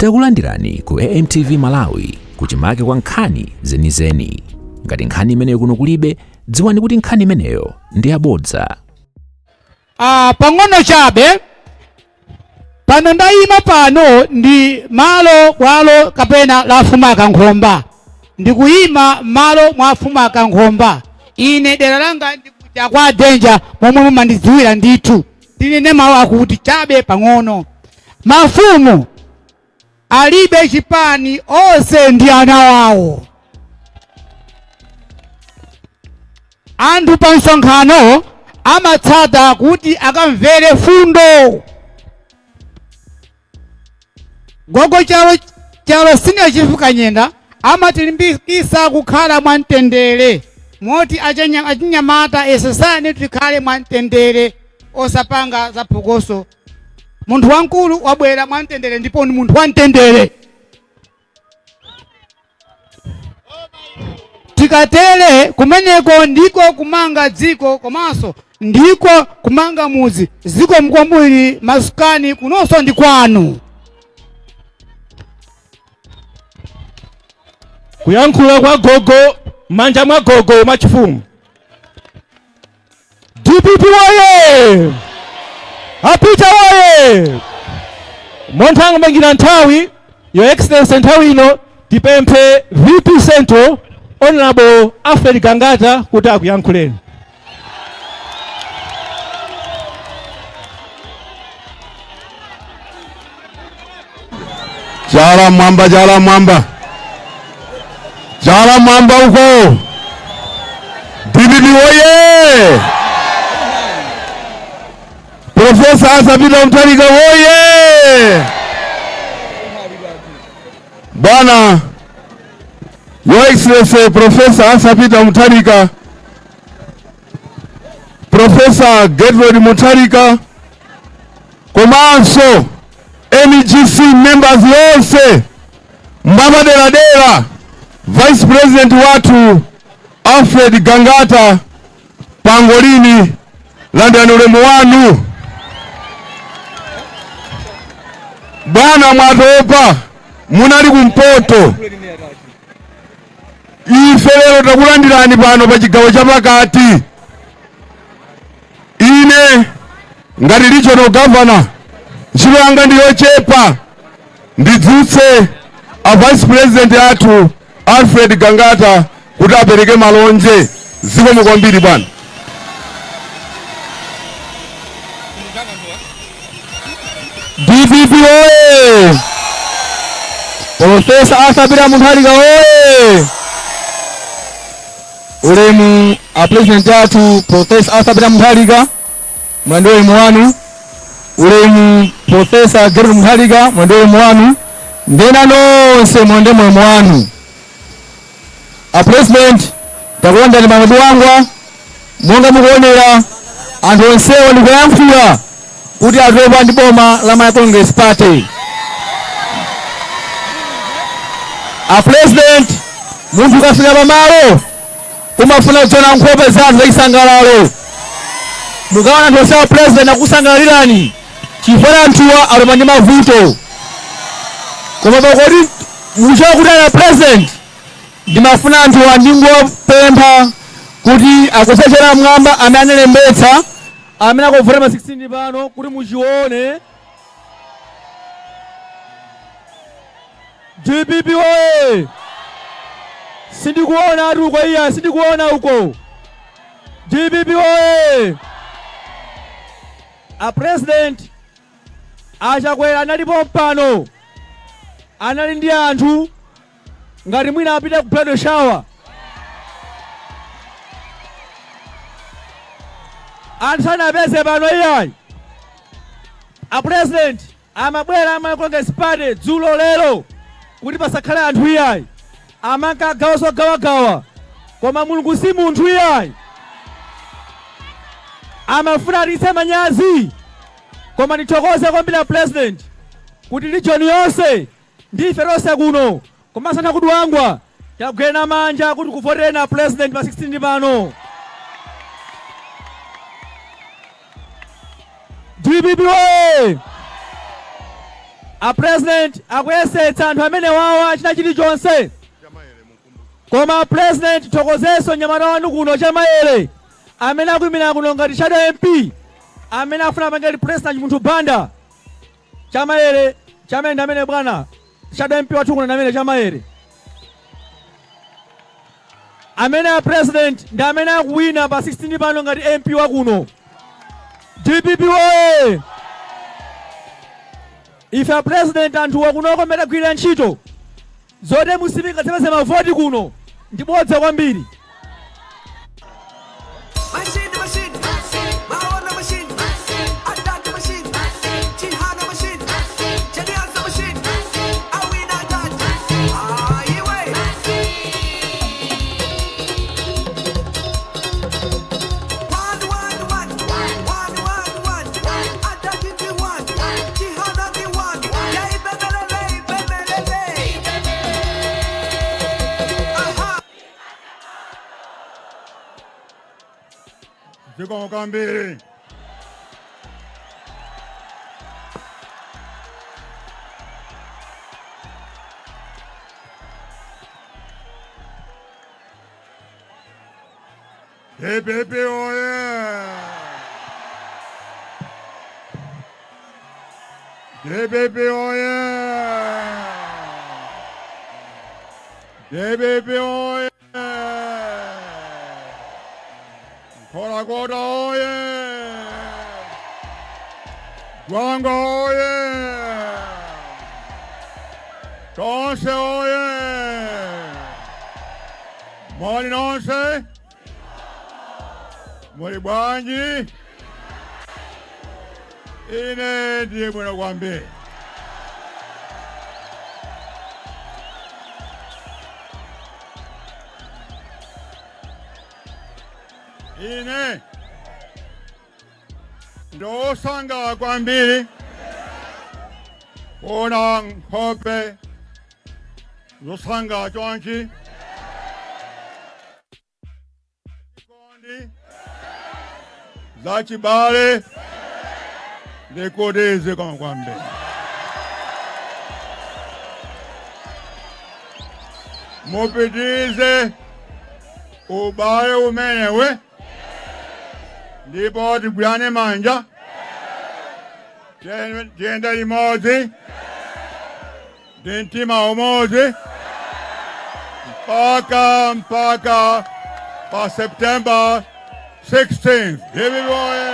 Takulandirani ku AMTV Malawi kuchimake kwa nkhani zenizeni. Ngati nkhani imeneyo kuno kulibe, dziwani kuti nkhani imeneyo ndi yabodza. Ah, pang'ono chabe pano ndayima pano ndi malo bwalo kapena la mfumu Akankhomba. Ndikuyima malo mwa mfumu Akankhomba. Ine dera langa ndikuja kwa Danger, momwe mumandidziwira ndithu. Ndinene mawu akuti chabe pang'ono, mafumu alibe chipani, onse ndi ana wawo. Anthu pa msonkhano amatsata kuti akamvere fundo. Gogo Chalo Chalo Senior Chief Kanyenda amatilimbikitsa kukhala mwamtendere, moti achinyamata yesesani tikhale mwamtendere, osapanga zaphokoso. Munthu wamkulu wabwera mwamtendere ndipo ndi munthu wamtendere. Tikatere kumeneko ndiko kumanga dziko komanso ndiko kumanga mudzi. Zikomo kwambiri, masukani, kunonso ndi kwanu. Kuyankhula kwa gogo manja mwa gogo mwachifumu. DPP woye! Apita woye! Monthamangira nthawi, Your Excellency, nthawi ino tipemphe VP Central, Honorable Alfred Gangata, kuti akuyankhuleni. Chala mwamba, chala mwamba, chala mwamba uko! DPP woye! Profesa Arthur Peter Mutharika woye! Bwana, Your Excellency Professor Arthur Peter Mutharika, Professor Gertrude Mutharika, komanso NGC members yonse, mwapaderadera Vice President wathu Alfred Gangata Pangolini, landirani ulemu wanu. Bwana, mwatopa, munali kumpoto, ife lero takulandirani pano pa chigawo chapakati. Ine ngati regional governor, ntchito yanga ndi yochepa, ndidzutse a Vice President athu Alfred Gangata kuti apereke malonje. Zikomo kwambiri, bwana. DPP oye! Profesa Arthur Peter Mutharika oye! Ulemu a President athu Profesa Arthur Peter Mutharika, mulandire ulemu wanu. Ulemu Profesa Gertrude Mutharika, mulandire ulemu wanu. Ndi ena nonse, mulandire ulemu wanu. A President, takulandirani pano Dwangwa. Monga mukuonera, anthu onsewo ndikuyankhula kuti atopa ndi boma la Malawi Congress Party. A President, munthu ukafika pamalo umafuna kudziona nkhope za anthu zachisangalalo. Mukaona anthu onsewa, President, akusangalalirani chifukwa anthuwa atopa ndi mavuto. Koma pakoti mukuchoka kuti a President, ndimafuna anthuwa ndingopempha kuti akweze chala mwamba amene analembetsa, amene akuvota pa 16 pano, kuti muchione. DPP oye! Sindikuona ati uko, iya, sindikuona uko. DPP oye! A President, Achakwera analipo mpano, anali ndi anthu ngati mwina apita ku bridal shower. Anthu sanapeze pano iyayi. A President, amabwera a Malawi Congress Party dzulo, lero, kuti pasakhale anthu iyayi. Amankagawa zogawagawa, koma Mulungu si munthu iyayi. Amafuna atitse manyazi. Koma ndithokoze kwambiri a President kuti region yonse ndife tonse kuno komanso anthu akudwangwa tagwirana manja kuti kuvotereni a President pa 16 pano. DPP oye! A president akuyesetsa anthu amene wawa china chilichonse, koma president, thokozenso mnyamata wanu kuno Chamayere amene akuyimira kuno ngati shadow MP amene afuna apange replace Chimunthu Banda. Chamayere, Chamayere ndi amene bwana shadow MP wathu kuno ndi amene Chamayere amene a president ndi amene akuwina pa 16 pano ngati MP wakuno. DPP woye! Ife a president, anthu wakunoko mmene tagwirira ntchito zoti musipinga tsepeze mavoti kuno ndi bodza kwambiri. Machine, machine, Maona machine, Adad machine, Chihana machine, Chadiansa machine, Awina Dad, Ah, Iwe. One, one, one, one, one, one, Adad the one, Chihana the one, Yay, bebelele, bebelele. Aha. Zikomo kwambiri. DPP oye! DPP oye! DPP oye! Nkhotakota oye! Dwangwa oye! Tonse oye! Moni nonse? Muli bwanji? Ine ndiye bwino kwambiri. Ine ndosangalala kwambiri kuona nkhope zosangalala chonchi, chikondi zachibale, ndikuti zikomo kwambiri. Mupitize ubale umenewe ndipo tigwirane manja, tiyende limodzi ndi mtima umodzi mpaka pa September 16th. DPP oye!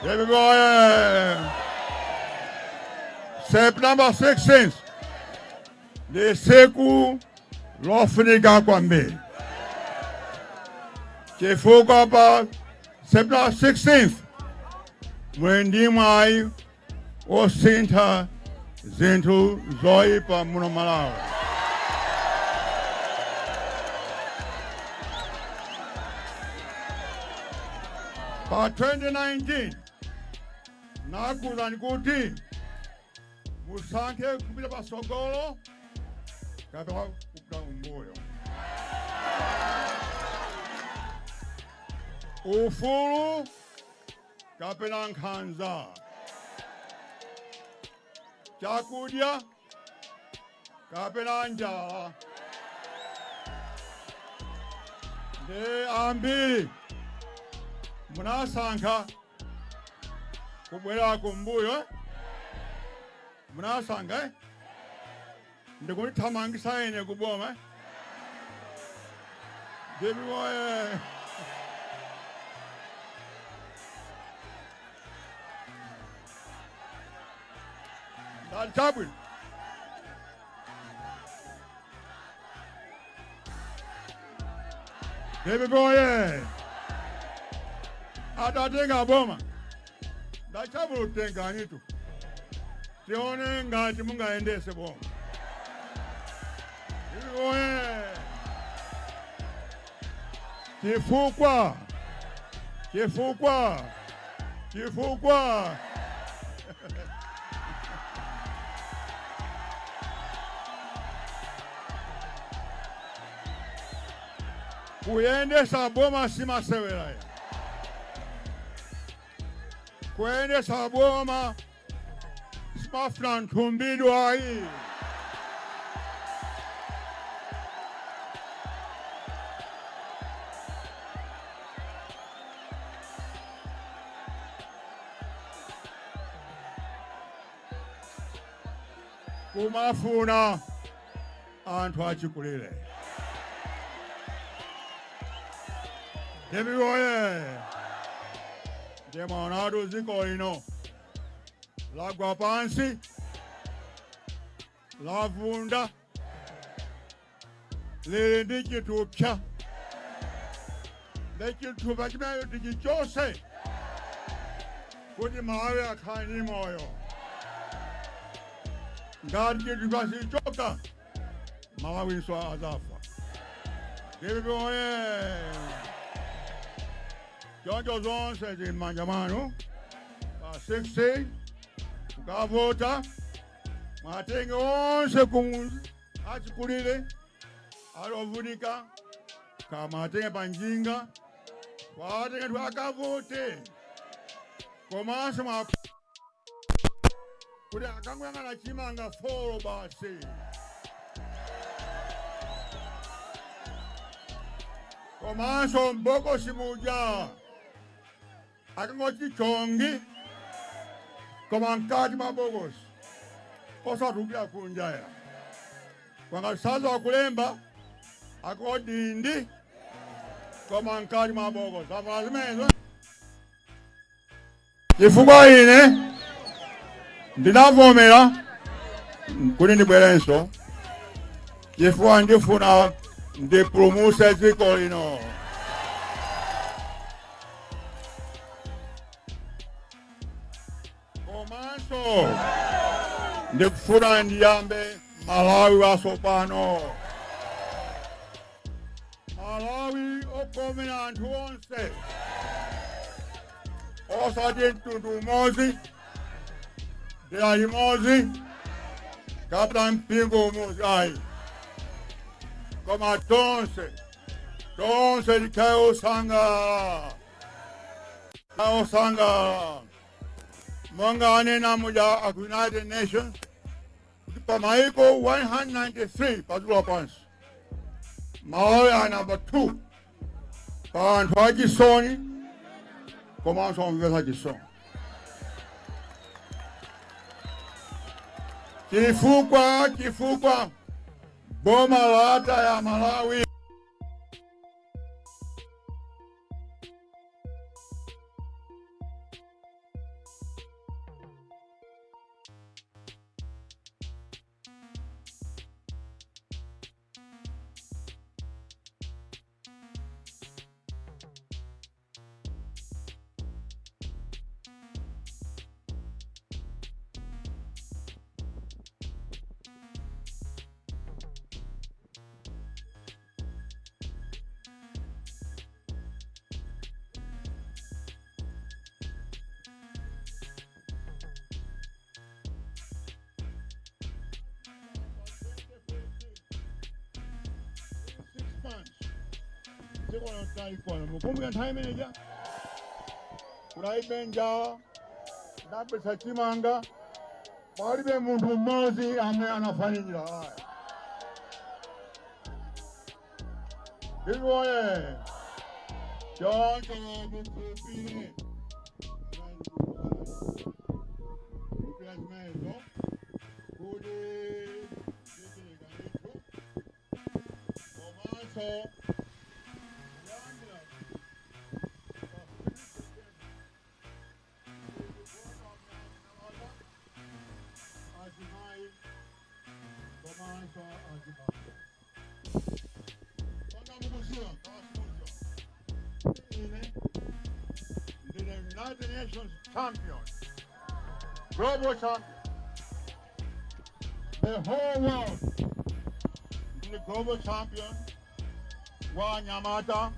DPP oye! September 16th ndi siku lofunika kwambiri chifukwa pa September 16th muli ndi mwayi osintha zinthu zoyipa muno Malawi. Pa 2019 nakuwuzani kuti musankhe kupita pasogolo kapena kupita kumbuyo, ufulu kapena nkhanza, chakudya kapena njala. Ndi ambiri munasankha kubwera kumbuyo, eh? Munasankha, eh? Ndikundithamangisa ine kuboma, eh? DPP oye! Ndati chabwino. DPP oye! Atatenga boma, ndati chabwino, tione ngati mungayendese boma. DPP oye! Chifukwa kuyendesa boma simasewera ya. Kuyendetsa boma simafuna nthumbidwa ayi. Kumafuna anthu achikulire. DPP oye! Ndiye mwaonatu dziko lino lagwa pansi, lavunda, lili ndi chithupsa. Ndi chithupsa chimenecho tichichotse kuti Malawi akhale ndi moyo. Ngati chithupsa sichichoka, Malawinso adzafa. DPP oye! Choncho zonse zili m'manja mwanu. Pa 16 kukavota, mwatenge onse kumudzi achikulire alovutika, kamwatenge pa njinga, mwatenge tu akavote, komanso mwa kuti akangoyang'ana chimanga 4 basi. Komanso mbokosi muja akangoti chongi, koma mkati mwa bokosi, osatulukira kunja ya kwangasaza wakulemba akodindi, koma mkati mwa bokosi. Avala zimenezo chifukwa ine ndinavomera kuti ndibwerenso chifukwa ndifuna ndipulumutse dziko lino. Komanso ndikufuna ndiyambe Malawi watsopano, Malawi okomera anthu onse, osati mtundu umodzi, dera limodzi kapena mpingo umodzi ayi, koma tonse tonse tikhale osangalala, osangalala monga anena muja aku United Nations kuti pa maiko 193 pa dziko lapansi, Malawi ali number 2 pa anthu achisoni komanso omvetsa chisoni, chifukwa boma lataya Malawi. 6 months dziko litaikona. Mukumbuka nthawi imeneja kunalibe njala, ndabwetsa chimanga, palibe munthu mmodzi amene anafa ndi njala aya. Iwoye choncho mukhulupirire kupira zimenezo kuti zichitika ndithu. Komanso kuyambira pa 3 September azimayi komanso azibambo. Panga mukuziwa kawasimuziwa, ine ndine United Nations champion, global champion, the whole world. Ndine global champion wa anyamata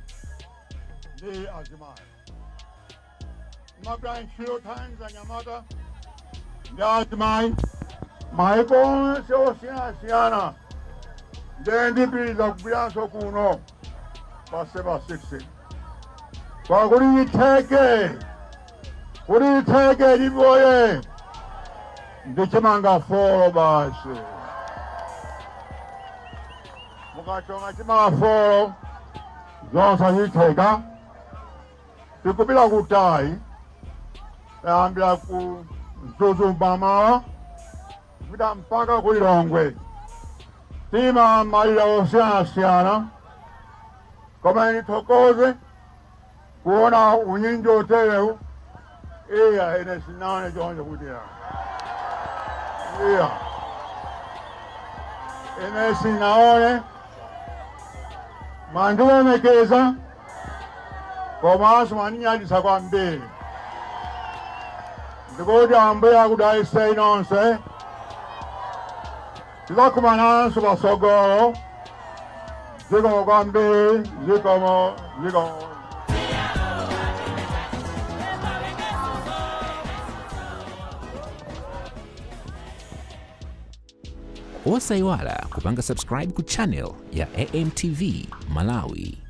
ndi azimayi. Ndimagwira ntchito thandiza anyamata ndi azimayi maiko onse osiyanasiyana, ndiye ndipitiriza kugwiranso kuno pa 7 16 pakuti itheke. Kuti itheke lipoye ndi chimanga folo basi. Mukachonga chimanga folo, zonse zitheka. Tikupita kutali, tayambira ku Mzuzu mamawa kupita mpaka ku Lilongwe. Tima malira osiyanasiyana, koma ndithokoze kuona unyinji oterewu. Iya, ine sinaone choncho kuti ya iya, ine sinaone. Mwandilemekeza komanso mwandinyaditsa kwambiri. Ndikuti Ambuye akudalitseni nonse. Tidzakumananso patsogolo. Zikomo kwambiri, zikomo, zikomo. Osayiwala kupanga subscribe ku channel ya AMTV Malawi.